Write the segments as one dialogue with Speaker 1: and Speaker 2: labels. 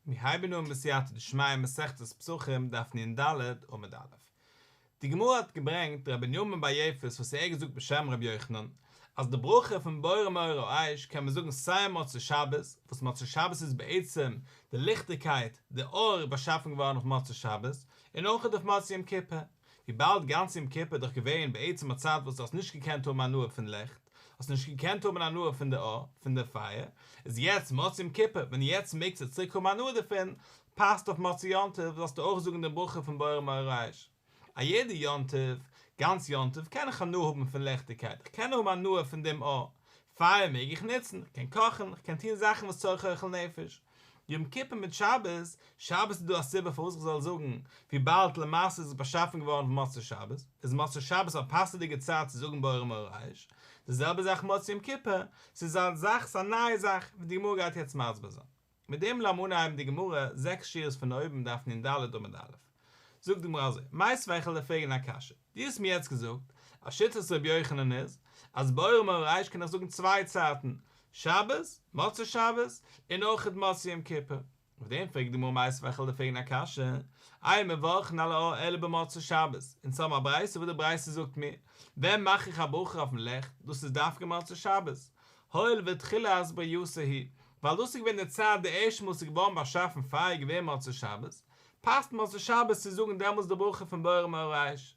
Speaker 1: מיר הייבן אן בסייעתא דשמיא מסכת פסחים דף נ"ד עמוד א'. די גמרא האט געברענגט ר' בנימין בר יפת וואס ער האט געזאגט בשם ר' יוחנן אז די ברכה פון בורא מאורי האש קען מען זאגן סיי מוצאי שבת, וואס מוצאי שבת איז בעצם די ליכטיגקייט, די אור איז באשאפן געווארן אויף מוצאי שבת, און אויך אויף מוצאי יום כיפור. וויבאלד גאנץ יום כיפור איז דאך געווען בעצם א צייט וואס דו האסט נישט געקענט האבן הנאה פון לעכט, האסט נישט געקענט האבן הנאה פון די אור, פון די פייער, איז יעצט מוצאי יום כיפור, ווען יעצט מעגסטו צוריק האבן הנאה דערפון, פאסט אויף מוצאי יום טוב זאלסטו אויך זאגן די ברכה פון בורא מאורי האש. א יעדע יום טוב, גאנץ יום טוב קען איך הנאה האבן פון לעכטיגקייט, איך קען האבן הנאה פון דעם אור, פייער מעג איך נוצן, איך קען קאכן, איך קען טון זאכן וואס צורך אוכל נפש. יום כיפור מיט שבת, שבת איז דא א סיבה פארוואס איך זאל זאגן, וויבאלד למעשה איז עס באשאפן געווארן אויף מוצאי שבת, איז מוצאי שבת א פאסעדיגע צייט צו זאגן בורא מאורי האש, די זעלבע זאך מוצאי יום כיפור, ס'איז א זאך, ס'איז א נייע זאך, ווי די גמרא גייט יעצט מסביר זיין. מיט דעם לאמיר אנהייבן די גמרא, זעקס שורות פון אויבן דף נ"ד עמוד א'. זאגט די גמרא אזוי, מיתיבי איך וועל דיר פרעגן א קשיא, דו האסט מיר יעצט געזאגט אז שיטת ר' יוחנן איז אז בורא מאורי האש קען איך זאגן צוויי צייטן, שבת, מוצאי שבת, און אויכעט מוצאי יום כיפור. אויף דעם פרעגט די גמרא מיתיבי איך וועל דיר פרעגן א קשיא, אין מברכין על האור אלא במוצאי שבת, אונז האבן א ברייתא וואס די ברייתא זאגט מיר, ווען מאך איך א ברכה אויפן לעכט, דאס איז דווקא מוצאי שבת, הואיל ותחילת בריאתו הוא, ווייל דאס איז געווען די צייט די ערשטע מאל ס'איז געווארן באשאפן פייער איז געווען מוצאי שבת, פאסט מוצאי שבת צו זאגן דעמאלטס די ברכה פון בורא מאורי האש.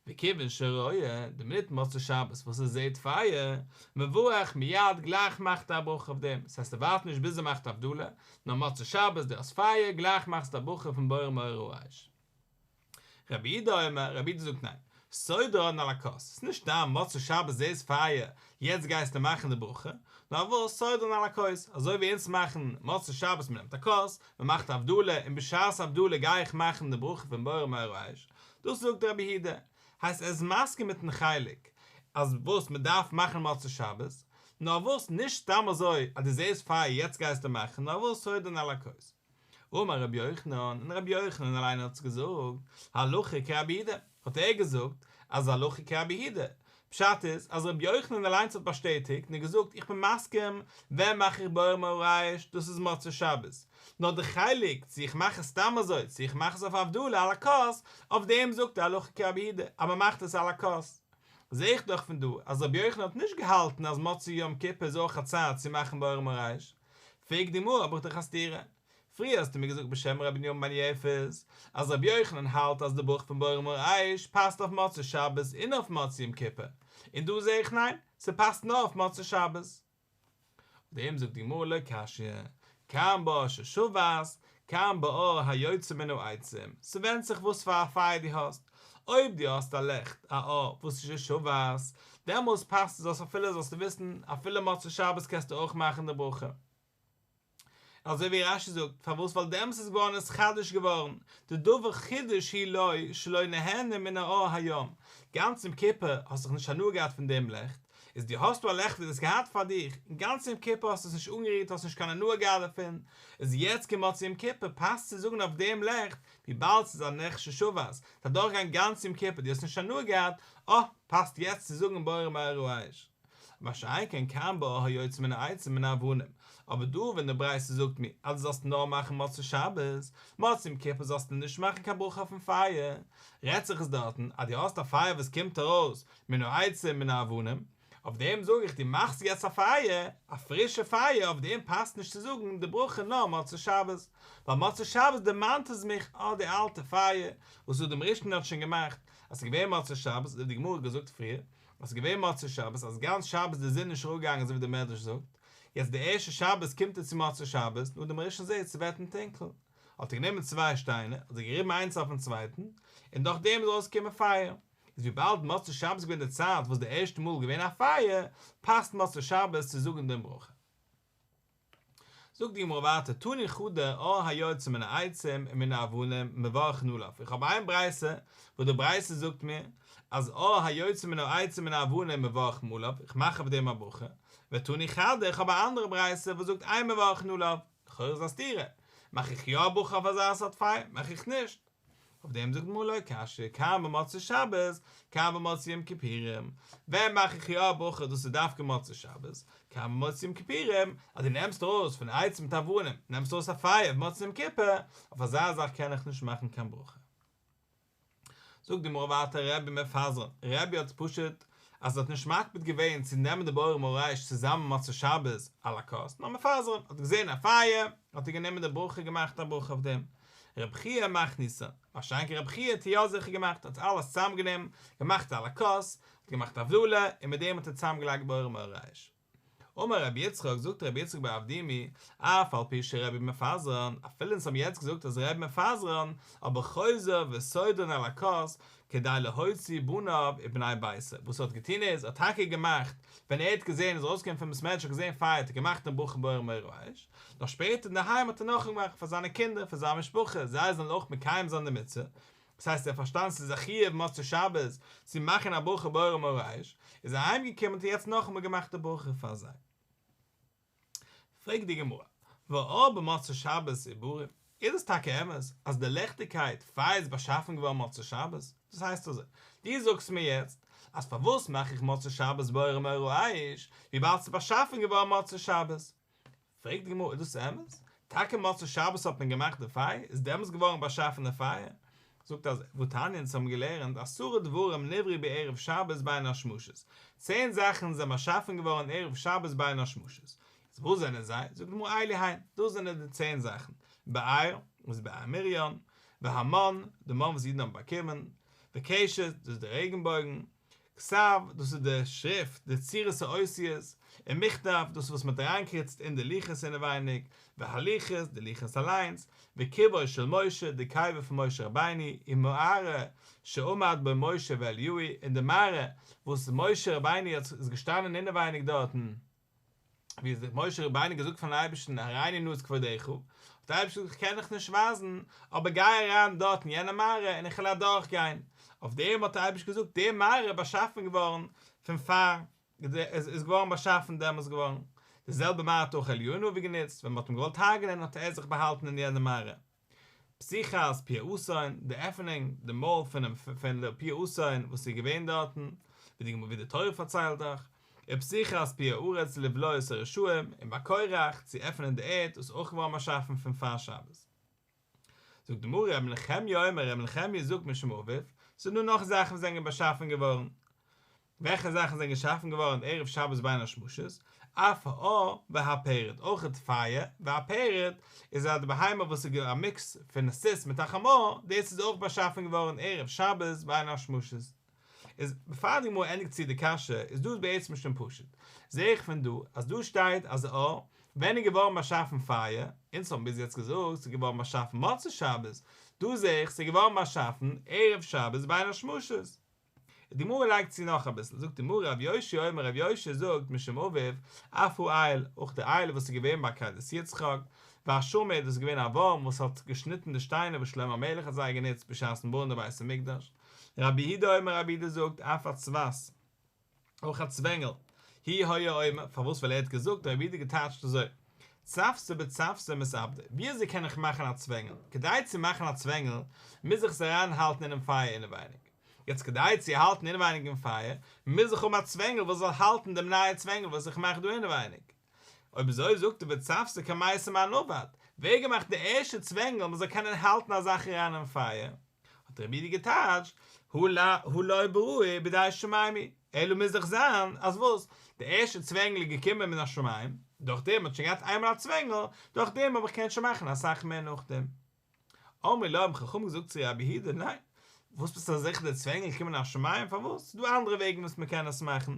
Speaker 1: וכיוון שרואה, די מינוט מוצאי שבת וואס ער זעהט פייער, מברך מיד גלייך מאכט ער א ברכה אויף דעם, ס'הייסט ער ווארט נישט ביז ער מאכט הבדלה, נאר מוצאי שבת דו האסט פייער גלייך מאכסטו א ברכה פון בורא מאורי האש. רבי יהודה אומר, רבי יהודה זאגט ניין, סודרן על הכוס, ס'איז נישט סתם מוצאי שבת זעהסט פייער, יעצט גייסטו מאכן די ברכה, נאר וואס סודרן על הכוס, אזוי ווי אונז מאכן מוצאי שבת מ'נעמט א כוס, מ'מאכט הבדלה, און בשעת הבדלה גיי איך מאכן די ברכה פון בורא מאורי האש, דאס זאגט רבי יהודה, הייסט ער איז מסכים מיטן חלק אז וואס מ'דארף מאכן מוצאי שבת, נאר וואס נישט סתם אזוי אז דו זעהסט פייער יעצט גייסטו מאכן, נאר וואס סודרן על הכוס. אמר רבי יוחנן, און רבי יוחנן אליין האט עס געזאגט, הלכה כרבי יהודה, האט ער געזאגט אז הלכה כרבי יהודה, פשט איז אז רבי יוחנן אליינס האט באשטעטיגט און געזאגט איך בין מסכים, ווען מאך איך בורא מאורי האש, דאס איז מוצאי שבת, נאר די חלק צו איך מאך עס סתם אזוי צו איך מאך עס אויף הבדלה על הכוס, אויף דעם זאגט ער הלכה כרבי יהודה אז מען מאכט עס על הכוס. זעה איך דאך פון דא אז רבי יוחנן האט נישט געהאלטן אז מוצאי יום כיפור איז אויך א צייט צו מאכן בורא מאורי האש, פרעגט די גמרא האב איך דאך א סתירה. פריער האסטו מיר געזאגט בשם רבי בנימין בן יפת אז רבי יוחנן האלט אז די ברכה פון בורא מאורי האש פאסט אויף מוצאי שבת און אויף מוצאי יום כיפור, און דא זעה איך ניין, ס'פאסט נאר אויף מוצאי שבת. אויף דעם זאגט די גמרא לא קשיא, כאן באור ששבת, כאן באור היוצא מן העצים, ס'ווענדט זיך וואס פאר א פייער דו האסט, אויב דו האסט א לעכט, א אור, וואס איז ששבת, דעמאלס פאסט עס אויס אפילו זאלסטו וויסן, אפילו מוצאי שבת קענסטו אויך מאכן די ברכה. אזוי ווי רש"י זאגט, פארוואס ווייל דעמאלס איז געווארן נתחדש געווארן, דדבר חידוש הוא לו שלא נהנה מן האור היום, גאנץ יום כיפור האסט דאך נישט הנאה געהאט פון דעם לעכט, איז דו האסט דא א לעכט וואס דו האסט געהאט פאר דיך, און גאנץ יום כיפור האסטו עס נישט אנגערירט האסט נישט קיין הנאה געהאט דערפון, איז יעצט קומט מוצאי יום כיפור פאסט צו זאגן אויף דעם לעכט, וויבאלד ס'איז א נר ששבת, ס'איז אדורכגעגאנגען גאנץ יום כיפור דו האסט נישט הנאה געהאט, אה, פאסט יעצט צו זאגן בורא מאורי האש. מה שאין כן כאן באור היוצא מן העצים ומן האבנים, אבער דא ווען די ברייתא זאגט מיר אז דו זאלסט נאר מאכן מוצאי שבת, מוצאי יום כיפור זאלסטו נישט מאכן קיין ברכה אויפן פייער, רעדט זיך עס דארטן אז דו האסט א פייער וואס קומט ארויס מן העצים ומן האבנים, אויף דעם זאג איך דו מאכסט יעצט א פייער, א פרישע פייער, אויף דעם פאסט נישט צו זאגן די ברכה נאר מוצאי שבת, ווייל מוצאי שבת דערמאנט עס מיך אה די אלטע פייער וואס אדם הראשון האט שוין געמאכט, אז ס'איז געווען מוצאי שבת, אזוי ווי די גמרא האט געזאגט פריער, אז ס'איז געווען מוצאי שבת, אז גאנץ שבת איז די זון נישט אראפגעגאנגען אזוי ווי די מדרש זאגט, יעצט די ערשטע שבת קומט ער צו מוצאי שבת, און אדם הראשון זעט ס'ווערט אים טונקל, האט ער גענומען צוויי שטיינער, האט זיי געריבן איינס אויפן צווייטן, און דורך דעם איז ארויסגעקומען פייער. איז וויבאלד מוצאי שבת איז געווען די צייט וואס די ערשטע מאל געווען א פייער, פאסט מוצאי שבת צו זאגן דעם ברכה. זאגט די גמרא ווייטער, תני חדא אור היוצא מן העצים ומן האבנים מברכין עליו, איך האב איין ברייתא וואס די ברייתא זאגט מיר אז אור היוצא מן העצים ומן האבנים מברכין עליו, איך מאך אויף דעם א ברכה, ותני חדא איך האב א אנדערע ברייתא וואס זאגט אין מברכין עליו, לכאורה איז א סתירה, מאך איך יא א ברכה אויף אזא סארט פייער, מאך איך נישט. אויף דעם זאגט די גמרא לא קשיא, כאן במוצאי שבת, כאן במוצאי יום כיפורים, ווען מאך איך יא א ברכה דאס איז דווקא מוצאי שבת, כאן במוצאי יום כיפורים, אז דו נעמסט ארויס פון עצים מיט אבנים, נעמסט ארויס א פייער מוצאי יום כיפור, אויף אזא זאך קען איך נישט מאכן קיין ברכה. זאגט די גמרא ווייטער רבי מפזרן, רבי האט פשוט אז ער האט נישט מקפיד געווען צו נעמען די בורא מאורי האש צוזאמען מוצאי שבת על הכוס, נאר מפזרן, האט געזען א פייער האט ער גענומען די ברכה געמאכט א ברכה אויף דעם, רבי חייא מכניסן, מה שאין כן רבי חייא האט יא זיכער געמאכט, האט אלעס צוזאם גענומען, געמאכט על הכוס, האט געמאכט הבדלה, און מיט דעם האט ער צוזאם געלייגט בורא מאורי האש. אמר רבי יצחק, זאגט רבי יצחק בר אבדימי, אף על פי שרבי מפזרן, אפילו אונז האבן יעצט געזאגט אז רבי מפזרן, אבער חוזר וסודרן על הכוס, כדי להוציא בניו ובני ביתו, וואס ער האט געטון איז, ער האט טאקע געמאכט, ווען ער האט געזען, איז ארויסגעקומען פון בית מדרש האט געזען פייער האט ער געמאכט דעם ברכה בורא מאורי האש, נאר שפעטער אינדערהיים האט ער נאכגעמאכט פאר זיינע קינדער, פאר זיין משפחה, זיי זאלן אויך מקיים זיין די מצוה, דאס הייסט ער האט פארשטאנען ס'איז א חיוב מוצאי שבת צו מאכן א ברכה בורא מאורי האש, איז ער אהיים געקומען האט ער יעצט נאכאמאל געמאכט די ברכה פאר זיי. פרעגט די גמרא, והאור במוצאי שבת עיבורו, איז עס טאקע אמת אז די ליכטיגקייט פייער איז באשאפן געווארן מוצאי שבת? דאס הייסט אזוי, דו זאגסט מיר יעצט אז פארוואס מאך איך מוצאי שבת בורא מאורי האש, וויבאלד ס'איז באשאפן געווארן מוצאי שבת, פרעגט די גמרא איז דאס אמת? טאקע מוצאי שבת האט מען געמאכט די פייער? איז דעמאלטס געווארן באשאפן די פייער? זאגט אז והתניא אונז האבן געלערנט עשרה דברים נבראו בערב שבת בין השמשות, צען זאכן זענען באשאפן געווארן ערב שבת בין השמשות, איז וואס זענען זיי? זאגט די גמרא אלו הן, דאס זענען די צען זאכן, באר, וואס איז באר מרים, והמן, די מן וואס אידן האבן באקומען, וקשת, דאס איז די רעגנבויגן, כתב, דאס איז די שריפט, די צורת האותיות, ומכתב, דאס איז וואס מען האט אריינגעקריצט אין די לוחות אינעווייניג, והלוחות, די לוחות אליינס, וקברו של משה, די קבר פון משה רבינו, ומערה שעמד בו משה ואליהו, און די מערה וואס משה רבינו איז געשטאנען אינעווייניג דארטן. ווי איז משה רבינו געזאגט פארן אייבערשטן הראני נא את כבודך, האט דער אייבערשטער געזאגט איך קען דיך נישט ווייזן, אבער גיי אריין דארט אין יענע מערה און איך וועל אדורך גיין, אויף דעם האט דער אייבערשטער געזאגט די מערה איז באשאפן געווארן פון פאר, איז געווארן באשאפן דעמאלס געווארן, די זעלבע מערה האט אויך אליהו הנביא גענוצט, ווען מען האט אים געוואלט הרג'נען האט ער זיך באהאלטן אין יענע מערה. פתיחת פי האתון, די עפענונג, די מויל פונעם פון די פי האתון וואס איז געווען דארטן, ווי די ווי די תורה פארציילט דאך, ופתיחת פי הארץ לבלוע את הרשעים, און ביי קורח, צו עפענען די ערד, דאס איז אויך געווארן באשאפן פון פאר שבת. זאגט די גמרא, רבי נחמיה אומר, רבי נחמיה זאגט משום אביו, ס'איז דא נאך זאכן וואס זענען באשאפן געווארן, וועלכע זאכן זענען געשאפן געווארן ערב שבת בין השמשות, אף האור והפרד, אויכעט פייער, והפרד איז א די בהמה וואס איז א מיקס פון א סוס מיט א חמור, דאס איז אויך באשאפן געווארן ערב שבת בין השמשות. איז בעפאר די גמרא ענדיגט צו די קשיא, איז דאס בעצם שוין פשוט. זעה איך פון דא אז דא שטייט אז אור, ווען איז געווארן באשאפן פייער, אונז האבן ביז יעצט געזאגט ס'איז געווארן באשאפן מוצאי שבת, דא זעה איך ס'איז געווארן באשאפן ערב שבת בין השמשות. די גמרא לייגט צו נאך אביסל, זאגט די גמרא רב יאשיה אומר רב יאשיה זאגט משום אביו, אף האיל, אויך די איל וואס איז געווען ביי עקידת יצחק, והשמד דאס איז געווען א ווארם וואס האט געשניטן די שטיינער וואס שלמה המלך האט זיי גענוצט בשעת'ן בויען די בית המקדש, רבי יהודה אומר רבי יהודה זאגט אף הצבת. אויך א צווענגל. הוא היה אומר, פארוואס ווייל ער האט געזאגט, רבי יהודה געטייטשט אזוי, צוותא בצוותא מתעבדא, ווי אזוי קען איך מאכן א צווענגל? כדי צו מאכן א צווענגל, מוז איך עס אריין האלטן אינעם פייער אינעווייניג. יעצט כדי צו האלטן אינעווייניג אין פייער, מוז איך האבן א צווענגל וואס זאל האלטן דעם נייע צווענגל וואס איך מאך דא אינעווייניג. אויב אזוי זאגט ער וצוותא קמייתא מאן עבד, ווער געמאכט די ערשטע צווענגל מען זאל קענען האלטן א זאך אריין אין פייער? האט רבי יהודה געטייטשט, הא לא הא לא בראוהו בידי שמים היא, אלא מוז דאך זיין אז וואס? די ערשטע צווענגל איז געקומען מן השמים, דורך דעם האט שוין געהאט איינמאל א צווענגל, דורך דעם האב איך געקענט שוין מאכן אסאך מער נאכדעם. אמרו לו האבן חכמים געזאגט צו רבי יהודה, ניין, וואס ביסטו אזוי זיכער די צווענגל קומען מן השמים, פארוואס? ס'איז דא אנדערע וועגן וואס מ'קען עס מאכן,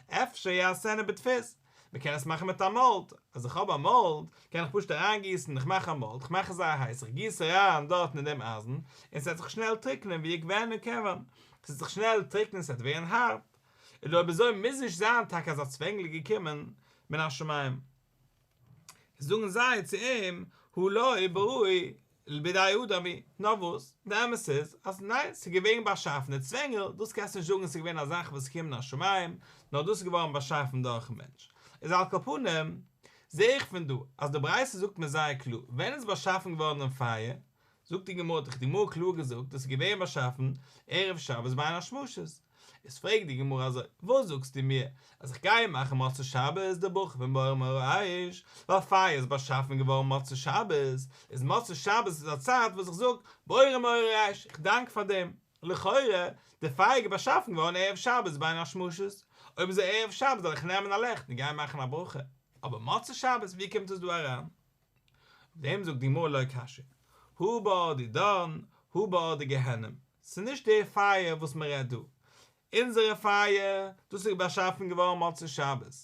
Speaker 1: אפשר יעשנה בדפוס, מ'קען עס מאכן מיט א מאלד, אז איך האב א מאלד, קען איך פשוט אריינגיסן, איך מאך א מאלד, איך מאך עס זייער הייס, איך גיס אריין דארטן אין דעם אייזן, און ס'וועט זיך שנעל טריקענען ויקבנו קבען, ס'וועט זיך שנעל טריקענען, ס'וועט ווערן הארט, און אויב אזוי מוז נישט זיין טאקע אז א צווענגל איז געקומען מן השמים. זאגן זיי צו אים, הא לא בראוהו בידי אדם היא, נאר וואס, די אמת איז, אז ניין, ס'איז געווען באשאפן די צווענגל, דאס קענסטו נישט זאגן ס'איז געווען א זאך וואס איז געקומען מן השמים, נאר דאס איז געווארן באשאפן דורכן מענטש. איז על כל פנים, זע איך פון דא, אז די ברייתא זאגט מיר זייער קלאר, ווען איז באשאפן געווארן דעם פייער? זאגט די גמרא, האט דאך די גמרא קלאר געזאגט דאס איז געווען באשאפן ערב שבת בין השמשות. איז פרעגט די גמרא אזוי, וואס זאגסטו מיר אז איך גיי מאכן מוצאי שבת די ברכה פון בורא מאורי האש, ווייל פייער איז באשאפן געווארן מוצאי שבת, איז מוצאי שבת איז א צייט וואס איך זאג בורא מאורי האש, איך דאנק פאר דעם, לכאורה די פייער איז באשאפן געווארן ערב שבת בין השמשות, אויב אזוי ערב שבת זאל איך נעמען א לעכט און גיין מאכן א ברכה, אבער מוצאי שבת ווי קומט עס דא אריין? אויף דעם זאגט די גמרא לא קשיא, הא באור דידן, הא באור דגיהנום, ס'איז נישט די פייער וואס מען רעדט דא, אונזערע פייער, דאס איז באשאפן געווארן מוצאי שבת,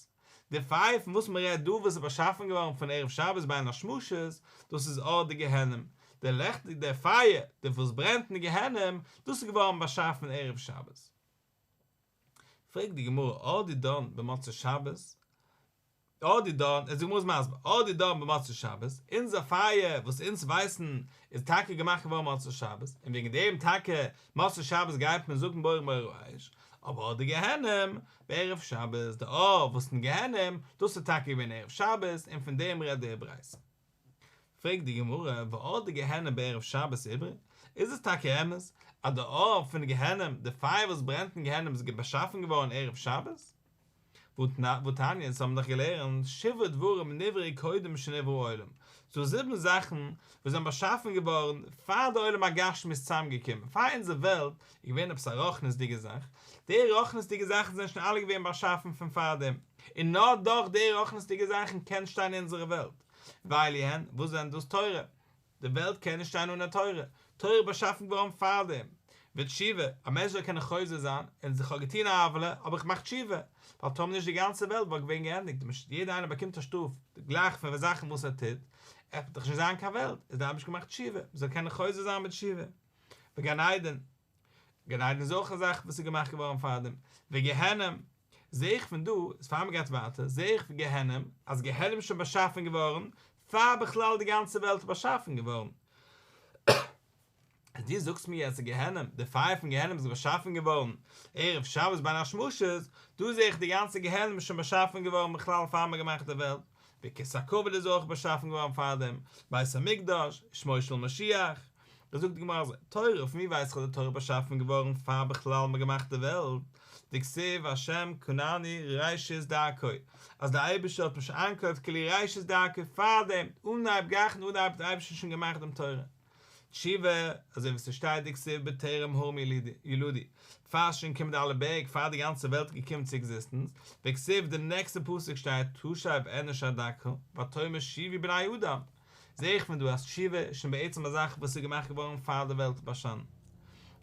Speaker 1: די פייער פון וואס מען רעדט דא וואס איז באשאפן געווארן פון ערב שבת בין השמשות, דאס איז אור דגיהנום, די לעכט, די פייער, די וואס ברענט אין גיהנום, דאס איז געווארן באשאפן ערב שבת. פרעגט די גמרא אור דידן במוצאי שבת, אור דידן, איז די גמרא איז מסביר, אור דידן במוצאי שבת, אונזער פייער וואס אונז ווייסן איז טאקע געמאכט געווארן מוצאי שבת, און וועגן דעם טאקע מוצאי שבת גייט מען זאגן בורא מאורי האש, אבער אור דגיהנום בערב שבת, די אור וואס אין גיהנום, דאס איז טאקע געווען ערב שבת, און פון דעם רעדט די ברייתא. פרעגט די גמרא, ואור דגיהנום בערב שבת איברי, איז עס טאקע אמת אז די אור פון גיהנום, די פייער וואס ברענט אין גיהנום איז באשאפן געווארן ערב שבת? והתניא, אונז האבן דאך געלערנט, שבעה דברים נבראו קודם שנברא העולם, ס'דא זיבן זאכן וואס זענען באשאפן געווארן פאר די עולם הגשמי איז צוזאמגעקומען, פאר אונזער וועלט איז געווען עפעס א רוחניות'דיגע זאך, די רוחניות'דיגע זאכן זענען שוין אלע געווען באשאפן פון פארדעם, און נאר דורך די רוחניות'דיגע זאכן קען שטיין אונזערע וועלט. ואלו הן, וואס זענען דאס תורה? די וועלט קען נישט שטיין אן א תורה, תורה איז באשאפן געווארן פארדעם, ותשובה, א מענטש זאל קענען חוזר זיין, און איך האב געטון א עוולה, האב איך געמאכט תשובה, ווייל טאמער נישט די גאנצע וועלט וואלט געווען געענדיגט, יעדער איינער באקומט א שטראף גלייך פון זאכן וואס ער טוט, עס וועט דאך נישט זיין קיין וועלט, איז די אייבערשטער געמאכט תשובה, מען זאל קענען חוזר זיין בתשובה. וגן עדן, גן עדן איז אויך א זאך וואס איז געמאכט געווארן פארדעם, וגיהנום, זעה איך פון דא, איז פאר מ'גייט ווייטער, זעה איך פון גיהנום, אז גיהנום איז שוין באשאפן געווארן, פאר בכלל די גאנצע וועלט איז באשאפן געווארן. אז דו זאגסט מיר יעצט גיהנום, די פייער פון גיהנום איז באשאפן געווארן ערב שבת בין השמשות, דא זעה איך די גאנצע גיהנום איז שוין באשאפן געווארן בכלל פאר מ'האט געמאכט די וועלט, וכסא הכבוד איז אויך באשאפן געווארן פארדעם, בית המקדש, שמו של משיח. דא זאגט די גמרא אזוי, תורה, פון ווי ווייס איך אז די תורה איז באשאפן געווארן פאר בכלל מ'האט געמאכט די וועלט? דכתיב השם קנני ראשית דרכו, אז דער אייבערשטער האט מיך שוין איינגעקויפט כאילו ראשית דרכו פארדעם, אנהייב גלייך אין אנהייב האט דער אייבערשטער שוין געמאכט דעם תורה. תשובה, אזוי ווי ס'שטייט דכתיב בטרם הרים יולדו, פאר ס'שוין געקומען די אלע בערג, פאר די גאנצע וועלט איז געקומען צו עקזיסטענץ, וכתיב די נעקסטע פסוק שטייט תשב אנוש עד דכא, ותאמר שובו בני אדם, זעה איך פון דא אז תשובה איז שוין בעצם א זאך וואס איז געמאכט געווארן פאר די וועלט איז באשאנען.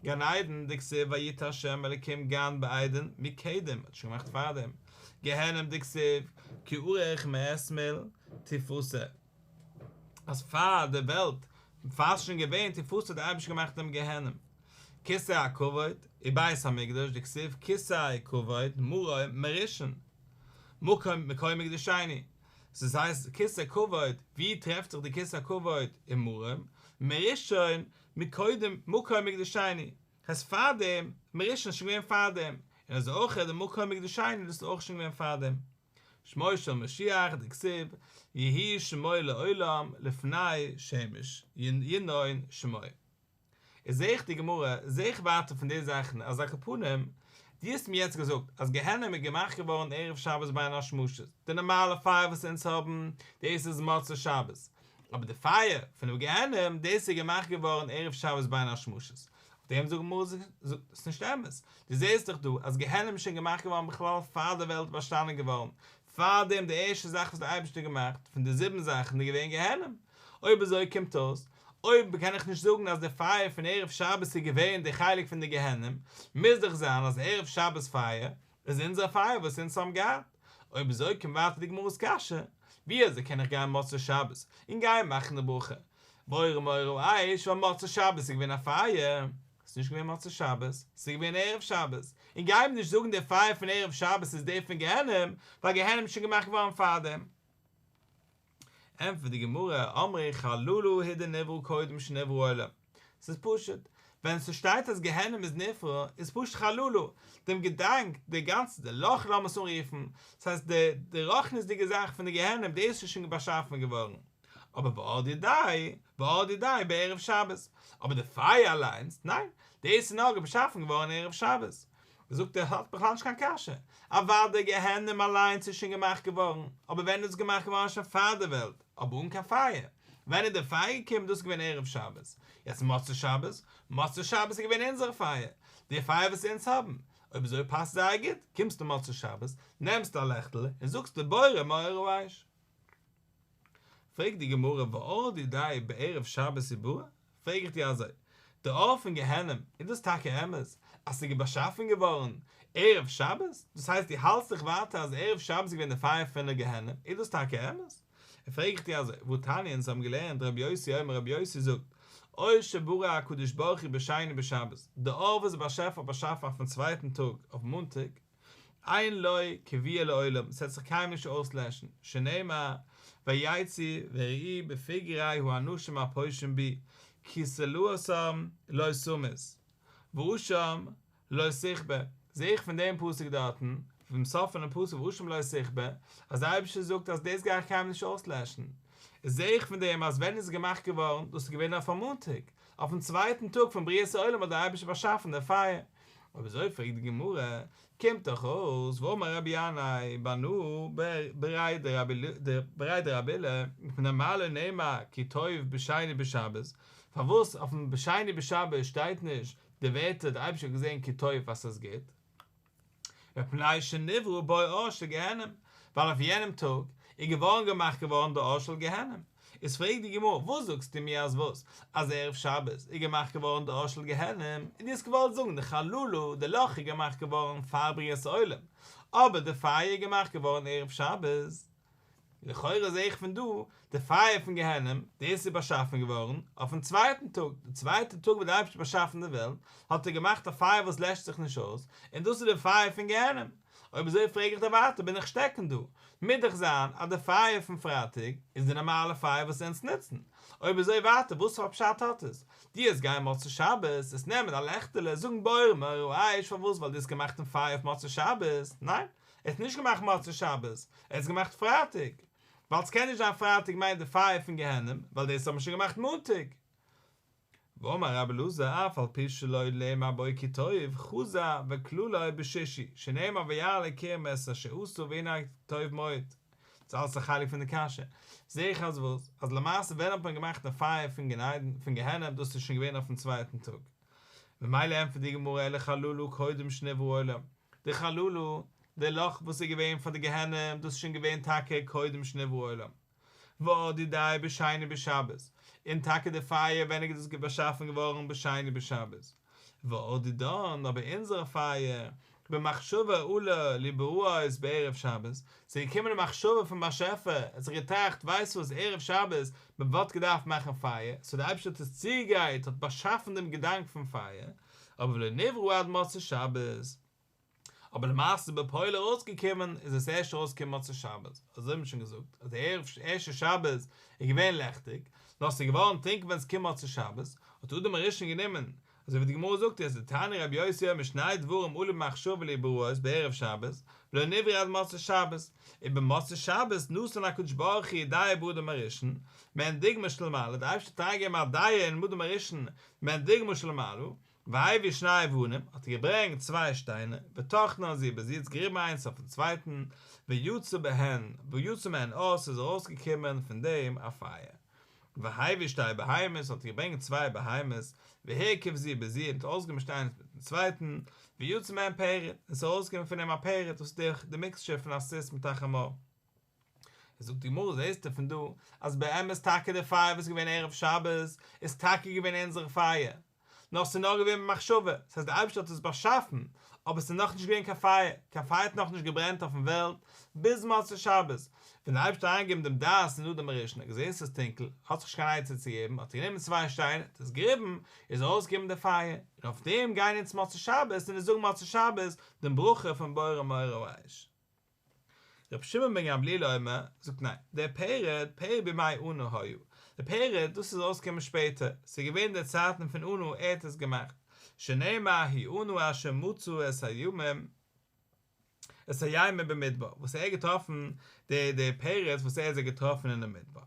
Speaker 1: גן עדן, דכתיב ויטע ה' אלקים גן בעדן מקדם, האט שוין געמאכט פארדעם. גיהנום, דכתיב כי ארוך מאתמול תפתה, אז פאר די וועלט, פאר ס'איז שוין געווען תפתה האט דער אייבערשטער געמאכט דעם גיהנום. כסא הכבוד, ובית המקדש, דכתיב כסא כבוד מרום מראשון, מקום מקום מקדשנו. ס'איז הייסט כסא כבוד, ווי טרעפט זיך די כסא כבוד אין מרום? מראשון מקודם מקום מקדשנו, הייסט פארדעם, מראשון איז שוין געווען פארדעם, און אזוי אויך די מקום מקדשנו דאס איז אויך שוין געווען פארדעם. שמו של משיח דכתיב יהי שמו לעולם לפני שמש ינון שמו. איז זעה איך די גמרא, זעה איך ווייטער פון די זאכן אז על כל פנים, דו האסט מיר יעצט געזאגט אז גיהנום איז געמאכט געווארן ערב שבת בין השמשות, די נארמאלע פייער וואס אונז האבן, דאס איז מוצאי שבת, אבער די פייער פונעם גיהנום, דאס איז געמאכט געווארן ערב שבת בין השמשות. אויף דעם זאגט די גמרא, ס'איז נישט אמת, דו זעסט דאך דא אז גיהנום איז שוין געמאכט געווארן בכלל פאר די וועלט איז באשטאנען געווארן, פאר דעם די ערשטע זאך וואס דער אייבערשטער האט געמאכט פון די זיבן זאכן איז געווען גיהנום, אויב אזוי קומט אויס, אויב קען איך נישט זאגן אז די פייער פון ערב שבת איז געווען די חלק פון די גיהנום, מוז דאך זיין אז ערב שבת פייער איז אונזער פייער וואס אונז האבן געהאט. אויב אזוי קומט ווייטער די גמרא'ס קשיא, ווי אזוי קען איך גיין מוצאי שבת און גיין מאכן די ברכה בורא מאורי האש ווייל מוצאי שבת איז געווען א פייער? ס'איז נישט געווען מוצאי שבת, ס'איז געווען ערב שבת, און גיי מיר נישט זאגן די פייער פון ערב שבת איז די פון גיהנום, ווייל גיהנום איז שוין געמאכט געווארן פארדעם. ענטפערט די גמרא, אמרי חללה הוא דנברא קודם שנברא העולם, ס'איז פשוט, ווען ס'שטייט אז גיהנום איז נברא, איז פשוט חללה, דעם געדאנק, די גאנצע, די לאך לאמיר עס אנרופן, ס'הייסט די די רוחניות'דיגע זאך פון די גיהנום, דאס איז שוין באשאפן געווארן. אבער ואור דידיה, ואור דידיה בערב שבת, אבער די פייער אליינס, ניין, דאס איז נאר באשאפן געווארן ערב שבת. זאגט ער האט בכלל נישט קיין קשיא, אוודאי גיהנום אליינס איז שוין געמאכט געווארן, אבער ווען איז עס געמאכט געווארן שוין פאר די וועלט, אבער אן קיין פייער, ווען איז די פייער געקומען דאס איז געווען ערב שבת, יעצט מוצאי שבת, מוצאי שבת איז געווען אונזערע פייער, די פייער וואס אונז האבן, אויב אזוי פאסט זייער גוט, קומסטו מוצאי שבת, נעמסטו א לעכטל און זאגסט די בורא מאורי האש. פרעגט די גמרא ואור דידיה בערב שבת איברי? פרעג איך דיר אזוי, די אור פון גיהנום, איז דאס טאקע אמת אז ס'איז באשאפן געווארן ערב שבת? דאס הייסט דו האלטסט זיך ווייטער אז ערב שבת איז געווען די פייער פון די גיהנום, איז דאס טאקע אמת? און פרעג איך דיר אזוי, והתניא אונז האבן געלערנט רבי יוסי אומר רבי יוסי זאגט, אור שברא הקדוש ברוך הוא בשני בשבת, די אור וואס דער באשעפער האט באשאפן אויפן צווייטן טאג, אויף מאנטאג, אין לו כביה לעולם, ס'וועט זיך קיינמאל נישט אויסלעשן, שנאמר, ויצאו וראו בפגרי האנשים הפושעים בי, כי תולעתם לא תמות, ואשם לא תכבה, זע איך פון דעם פסוק דארטן, פונעם סוף פונעם פסוק ואשם לא תכבה, אז דער אייבערשטער זאגט אז דאס גיי איך קיינמאל נישט אויסלעשן, זע איך פון דעם אז ווען איז עס געמאכט געווארן, דאס איז געווען אויף א מאנטאג, אויפן צווייטן טאג פון בריאת העולם האט דער אייבערשטער באשאפן די פייער. אויב אזוי פרעגט די גמרא, קומט דאך אויס והאמר רבי ינאי בר נ בריה דרבי אילא, מפני מה לא נאמר כי טוב בשני בשבת, פארוואס אויפן בשני בשבת שטייט נישט די ווערטער דער אייבערשטער האט געזען כי טוב אז ס'איז גוט, מפני שנברא בו אור של גיהנום, ווייל אויף יענעם טאג איז געווארן געמאכט געווארן די אור של גיהנום. איז פרעגט די גמרא, וואס זאגסטו מיר אז וואס? אז ערב שבת איז געמאכט געווארן די אור של גיהנום, און דו האסט געוואלט זאגן די חללה, די לאך איז געמאכט געווארן פאר בריאת העולם, אבער די פייער איז געמאכט געווארן ערב שבת. לכאורה זעה איך פון דא, די פייער פון גיהנום, דאס איז באשאפן געווארן אויפן צווייטן טאג, די צווייטע טאג וואס דער אייבערשטער האט באשאפן די וועלט, האט ער געמאכט א פייער וואס לעשט זיך נישט אויס, און דאס איז די פייער פון גיהנום. אויב אזוי פרעג איך דיר ווייטער, בין איך שטעקן דא? מוז דאך זיין אז די פייער פון פרייטאג איז די נארמאלע פייער וואס אונז נוצן. אויב אזוי ווייטער, וואס פאר פשט האט עס? דו וועסט גיין מוצאי שבת, וועסט נעמען א לעכטעלע, זאגן בורא מאורי האש, פארוואס? ווייל דו האסט געמאכט דעם פייער אויף מוצאי שבת? ניין, ער האט נישט געמאכט מוצאי שבת, ער האט עס געמאכט פרייטאג. ווייל ס'קען נישט זיין פרייטאג מיינט די פייער פון גיהנום, ווייל דאס האט מען שוין געמאכט מאנטאג. ואמר רבי אלעזר אף על פי שלא נאמר בו כי טוב, חזר וכללו בשישי, שנאמר וירא אלקים את אשר עשה והנה טוב מאוד. דאס איז אלעס א חלק פון די קשיא. זעה איך אז וואס? אז למעשה ווען האט מען געמאכט די פייער פון גיהנום, דאס איז שוין געווען אויפן צווייטן טאג. ממילא ענטפערט די גמרא אלא חללה קודם שנברא העולם, די חללה, די לאך וואס איז געווען פאר די גיהנום, דאס איז שוין געווען טאקע קודם שנברא העולם, ואור דידיה בשני בשבת, און טאקע די פייער ווען איז דאס באשאפן געווארן בשני בשבת, ואור דידן, אבער אונזערע פייער, במחשבה עלה להיבראות בערב שבת, ס'איז געקומען די מחשבה פון באשעפער, ער האט זיך געטראכט, ווייסט וואס, ערב שבת, מען וואלט געדארפט מאכן פייער, סאו דער אייבערשטער האט עס צוגעגרייט, האט באשאפן דעם געדאנק פון פייער, אבער ולא נברא עד מוצאי שבת. אבער למעשה בפועל ארויסגעקומען איז עס ערשט ארויסגעקומען מוצאי שבת, אזוי האט מען שוין געזאגט, אז די ערשטע שבת איז געווען לעכטיג, נאר ס'איז געווארן טונקל ווען ס'קומט מוצאי שבת, האט אדם הראשון גענומען אזוי ווי די גמרא זאגט איז דתניא רבי יוסי אומר שני דברים עלו במחשבה להיבראות בערב שבת ולא נבראו עד מוצאי שבת, ובמוצאי שבת נתן הקדוש ברוך הוא דעה באדם הראשון, מעין דוגמא של מעלה, די אייבערשטער האט אריינגעגעבן א דעה אין אדם הראשון מעין דוגמא של מעלה, והביא שני אבנים, האט ער געברענגט צוויי שטיינער, וטחנן זו בזו, האט געריבן איינס אויפן צווייטן, ויצא בהן, ויצא מהן אור, ס'איז ארויסגעקומען פון דעם א פייער. והביא שתי בהמות, האט ער געברענגט צוויי בהמות, והרכיב זו בזו, און האט אויסגעמישט איינס מיטן צווייטן, ויצא מהן פרד, און ס'איז ארויסגעקומען פון אים א פרד, דאס איז די מיקסטשער פון א סוס מיט א חמור. זאגט די גמרא זעסטו פון דא אז באמת טאקע די פייער וואס איז געווען ערב שבת איז טאקע געווען אונזערע פייער, נאר ס'איז נאר געווען במחשבה, ס'הייסט דער אייבערשטער האט עס באשאפן, אבער ס'איז נאכנישט געווען קיין פייער, קיין פייער האט נאכנישט געברענט אויפן וועלט ביז מוצאי שבת, ווען דער אייבערשטער האט אריינגעגעבן דעם דעת אין אדם הראשון, האט געזען ס'איז טונקל, האט זיך נישט קיין עצה צו געבן, האט ער גענומען צוויי שטיינער, האט עס געריבן, איז ארויסגעקומען דער פייער, און אויף דעם גייען אונז מוצאי שבת און אונז זאגן מוצאי שבת דעם ברכה פון בורא מאורי האש. רבי שמעון בן גמליאל אומר, זאגט ניין, דער פרד, פרד בימי ענה היה, דער פרד, דאס איז ארויסגעקומען שפעטער, ס'איז געווען אין די צייטן פון ענה, ער האט עס געמאכט, שנאמר הוא ענה אשר מצא את הימים, את הימים במדבר, וואס ער האט געטראפן, די די פרד וואס ער האט זיי געטראפן אינעם מדבר.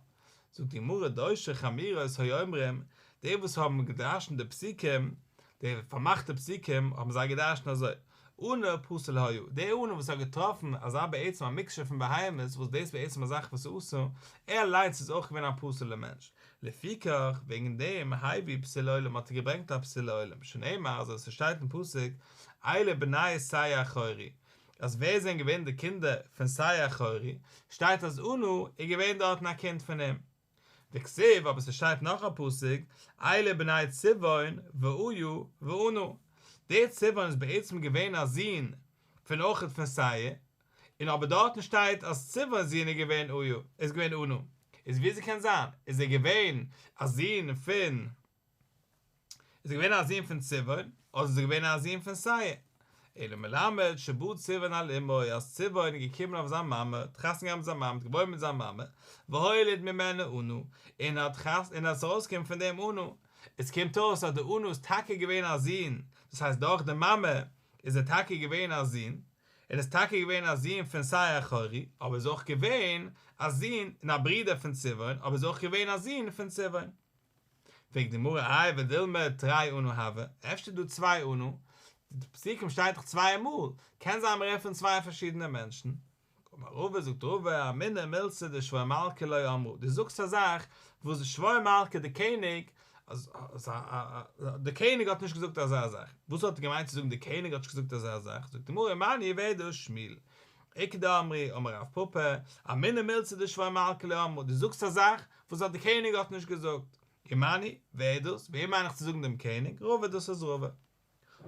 Speaker 1: זאגט די גמרא דורשי חמורות היו אומרים, די וואס האבן געדרשנט די פסוקים, די פארמאכטע פסוקים, האבן זיי געדרשנט אזוי, ענר פסול היה, דער ענר וואס האט געטראפן אזא בעצם א מיקשער פון בהמות וואס דאס בעצם א זאך וואס איז אסור, ער אליינס איז אויך געווען א פסול'ער מענטש, לפיכך, וועגן דעם, הביא פסול עולם האט ער געברענגט א פסול עולם, שנאמר אזוי ווי ס'שטייט אין פסוק, אלה בני שעיר החורי, אז ווער זענען געווען די קינדער פון שעיר החורי, שטייט אז ענה איז געווען דארטן א קינד פון אים. וכתיב, אבער ס'שטייט נאך א פסוק, אלה בני צבעון ואיה וענה. דער צבעון איז בעצם געווען א זון פון אויכעט פון שעיר, און אבער דארטן שטייט אז צבעון'ס זון איז געווען איה, איז געווען ענה. איז וויאזוי קען זיין? איז ער געווען א זון פון. איז ער געווען א זון פון צבעון, אדער איז ער געווען א זון פון שעיר? אלא מלמד שבא צבעון על אמו, אז צבעון איז געקומען אויף זיין מאמע, האט חתונה געהאט מיט זיין מאמע, האט געוואוינט מיט זיין מאמע, והוליד ממנה ענה, און האט חת און עס איז ארויסגעקומען פון דעם ענה. עס קומט אויס אז דער ענה איז טאקע געווען א זון, דאס הייסט דורך די מאמע איז ער טאקע געווען א זון, און איז טאקע געווען א זון פון שעיר החורי, אבער איז אויך געווען א זון און א ברודער פון צבעון, אבער איז אויך געווען א זון פון צבעון. פרעגט די גמרא איי ודילמא תרי ענה הוו, אפשר איז דא צוויי ענה, די פסוקים שטייט דאך צוויי מאל, קען זיין מ'רעדט פון צוויי פארשידענע מענטשן. אמר רבא זאגט רבא אמינא מילתא דשבור מלכא לא אמרה, דו זאגסט א זאך וואס שבור מלכא די קעניג, די קעניג האט נישט געזאגט אזא זאך, וואס האט ער געמיינט צו זאגן די קעניג האט נישט געזאגט אזא זאך, זאגט די גמרא ומני ווער איז דאס שמואל, איכא דאמרי אמר רב פפא, אמינא מילתא דשבור מלכא לא אמרה, דו זאגסט א זאך וואס אז די קעניג האט נישט געזאגט. ומני, ווער איז דאס? וועם מיין איך צו זאגן דעם קעניג? רבא דאס איז רבא.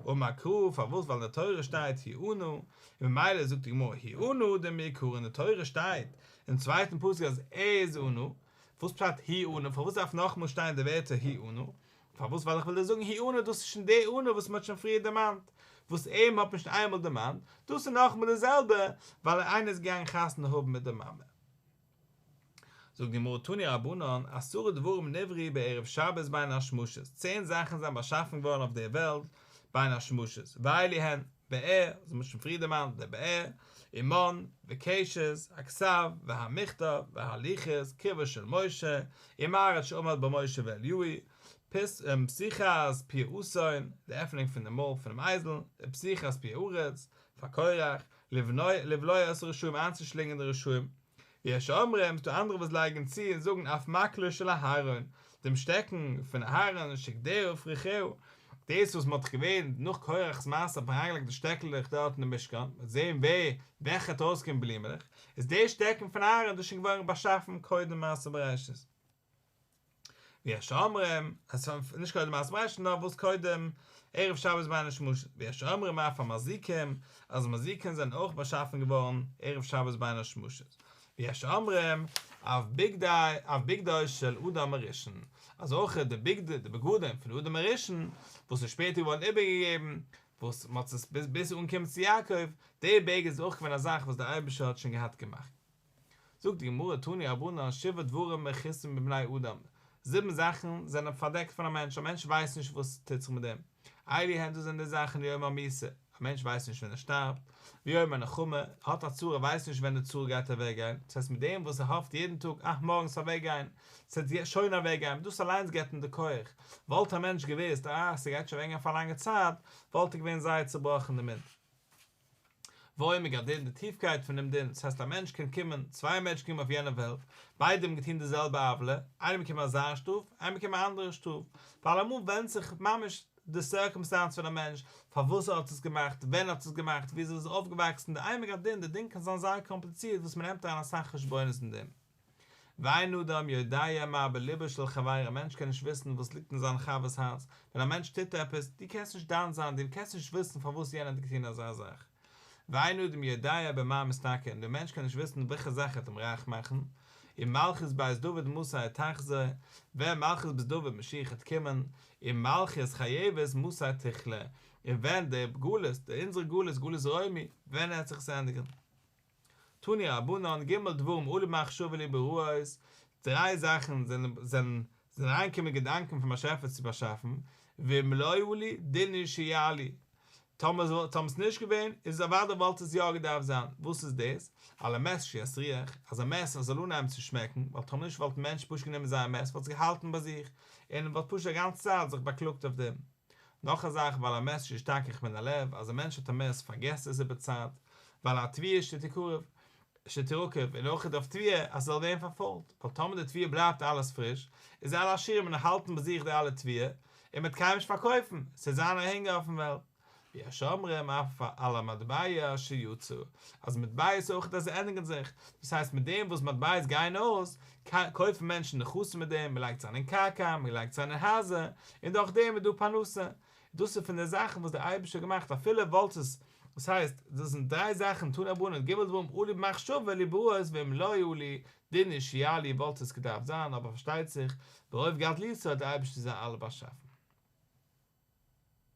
Speaker 1: אמר קרא, פארוואס ווייל אין די תורה שטייט הוא ענה, און ממילא זאגט די גמרא הוא ענה דמעיקרא אין די תורה שטייט אין צווייטן פסוק אז ער איז ענה, וואס פשט הוא ענה פארוואס דארף נאכאמאל שטיין די ווערטער הוא ענה? פארוואס ווייל איך וויל דיר זאגן הוא ענה דאס איז שוין די ענה וואס מען האט שוין פריער דערמאנט, וואס אים האט מען שוין איינמאל דערמאנט, דאס איז נאכאמאל די זעלבע ווייל איינער איז געגאנגען חתונה האבן מיט די מאמע. זאגט די גמרא תנו רבנן, עשרה דברים נבראו בערב שבת בין השמשות, צען זאכן זענען באשאפן געווארן אויף דער וועלט בין השמשות, ואלו הן, באר, וואס מ'האט שוין פריער דערמאנט, די באר, ומן, וקשת, הכתב, והמכתב, והלוחות, קברו של משה, ומערת שעמד בה משה ואליהו, פתיחת פי האתון, די עפענונג פון די מויל פונעם אייזל, ופתיחת פי הארץ, פאר קורח, לבלוע את הרשעים איינצושלינגען די רשעים. ויש אומרים, ס'דא אנדערע וואס לייגן צו און זאגן אף מקלו של אהרן, דעם שטעקן פון אהרן שגדיה ופרחיה, דאס וואס מ'האט געווען נאך קורח'ס מעשה האט מען אריינגעלייגט די שטעקלעך דארט אין די משכן, מ'וועט זען ווער וועלכע האט ארויסגעקומען בלימעלעך, איז דער שטעקן פון אהרן דאס שוין געווארן באשאפן קודם מעשה בראשית. ויש אומרים, אז נישט קודם מעשה בראשית נאר וואס קודם ערב שבת בין השמשות, ויש אומרים אף המזיקים, אז מזיקים זענען אויך באשאפן געווארן ערב שבת בין השמשות, ויש אומרים אף בגדי אף בגדו של אדם הראשון, אז אויך די בגדי די בגדים פון אדם הראשון וואס איז שפעטער געווארן איבערגעגעבן וואס מ'האט עס ביז ביז אנקומען צו יעקב, די בגד איז אויך געווען א זאך וואס דער אייבערשטער האט שוין געהאט געמאכט. זאגט די גמרא תנו רבנן שבעה דברים מכוסים מבני אדם, זיבן זאכן זענען פארדעקט פון א מענטש, א מענטש ווייסט נישט וואס טוט זיך מיט דעם, אלו הן דאס זענען די זאכן יום המיתה, א מענטש ווייסט נישט ווען ער שטארבט, ויום הנחמה, ער האט א צרה ווייסט נישט ווען די צרה גייט אוועק גיין, דאס הייסט מיט דעם וואס ער האפט יעדן טאג אה מארגן ס'זאל אוועק גיין, ס'וועט שוין אוועק גיין, דאס אליינס געבט אים די כח, וואלט א מענטש געוואוסט אה ס'גייט שוין אוועק גיין פאר א לאנגע צייט, וואלט ער געווען זייער צובראכן דערמיט. ועומק הדין, די טיפקייט פון דעם דין, דאס הייסט א מענטש קען קומען, צוויי מענטשן קומען אויף יענע וועלט, ביידע האבן געטון די זעלבע עוולה, איינער באקומט אזא שטראף, איינער באקומט א אנדערע שטראף, ווייל אמאל ווענדט זיך ממש די סירקאמסטענס פון א מענטש, פארוואס ער האט עס געמאכט, ווען ער האט עס געמאכט, ווי אזוי ער איז אויפגעוואקסן, די עומק הדין, די דין קען זיין זייער קאמפליצירט וואס מען נעמט אריין אסאך חשבונות אין דעם. ואין אדם יודע מה בלבו של חברו, א מענטש קען נישט וויסן וואס ליגט אין זיין חבר'ס הארץ, ווען א מענטש טוט עפעס, דו קענסט נישט דן זיין, דו קענסט נישט וויסן פארוואס יענער האט געטון אזא זאך. ואין אדם יודע במה מתנקה, און דער מענטש קען נישט וויסן וועלכע זאך וועט אים רייך מאכן. ומלכות בית דוד מתי תחזור, ווען מלכות בית דוד משיח וועט קומען, ומלכות חייבת מתי תכלה, און ווען דער גלות, דער אונזערע גלות, גלות רומי, ווען עט זיך עס ענדיגן. תנו רבנן ג' דברים עלו במחשבה להיבראות, דריי זאכן זענען זענען אריינגעקומען געדאנקען פון באשעפער צו באשאפן, ואם לא עלו דין הוא שיעלו. טאמער טאמער ס'איז נישט געווען, איז אוודאי וואלט עס יא געדארפט זיין. וואס איז דאס? על המת שיסריח, אז א מת זאל אנהייבן צו שמעקן, ווייל טאמער נישט וואלטן מענטשן פשוט גענומען זייער מת, וואלט עס געהאלטן ביי זיך, און וואלט פשוט א גאנצע צייט זיך באקלאגט אויף דעם. נאך א זאך, ועל המת שישתכח מן הלב, אז א מענטש האט א מת פארגעסט עס איבער צייט, ועל התבואה שתקרב, שתרקב, און אויך אויף תבואה אז ס'זאל ווערן פארפוילט, ווייל טאמער די תבואה בלייבט אלעס פריש, איז אלע עשירים וועלן האלטן ביי זיך די אלע תבואה, און מ'וועט קיינעם נישט פארקויפן, ס'וועט זיין א הונגער אויפן וועלט. ויש אומרים אף על המטבע שיצא, אז מטבעות אויך אז זיי ענדיגן זיך, דאס הייסט מיט דעם וואס מטבעות גייען אויס, קויפן מענטשן נכסים מיט דעם, מ'לייגט עס אריין אין קרקע, מ'לייגט עס אריין אין הייזער, און דורך דעם איז דא פרנסה. דאס איז פון די זאכן וואס דער אייבערשטער האט געמאכט אפילו וואלט עס, דאס הייסט, דאס זענען דריי זאכן תנו רבנן ג' דברים עלו במחשבה ליבראות ואם לא עלו דין הוא שיעלו וואלט עס געדארפט זיין אבער פארשטייט זיך ברוב גדלותו האט דער אייבערשטער זיי אלע באשאפן.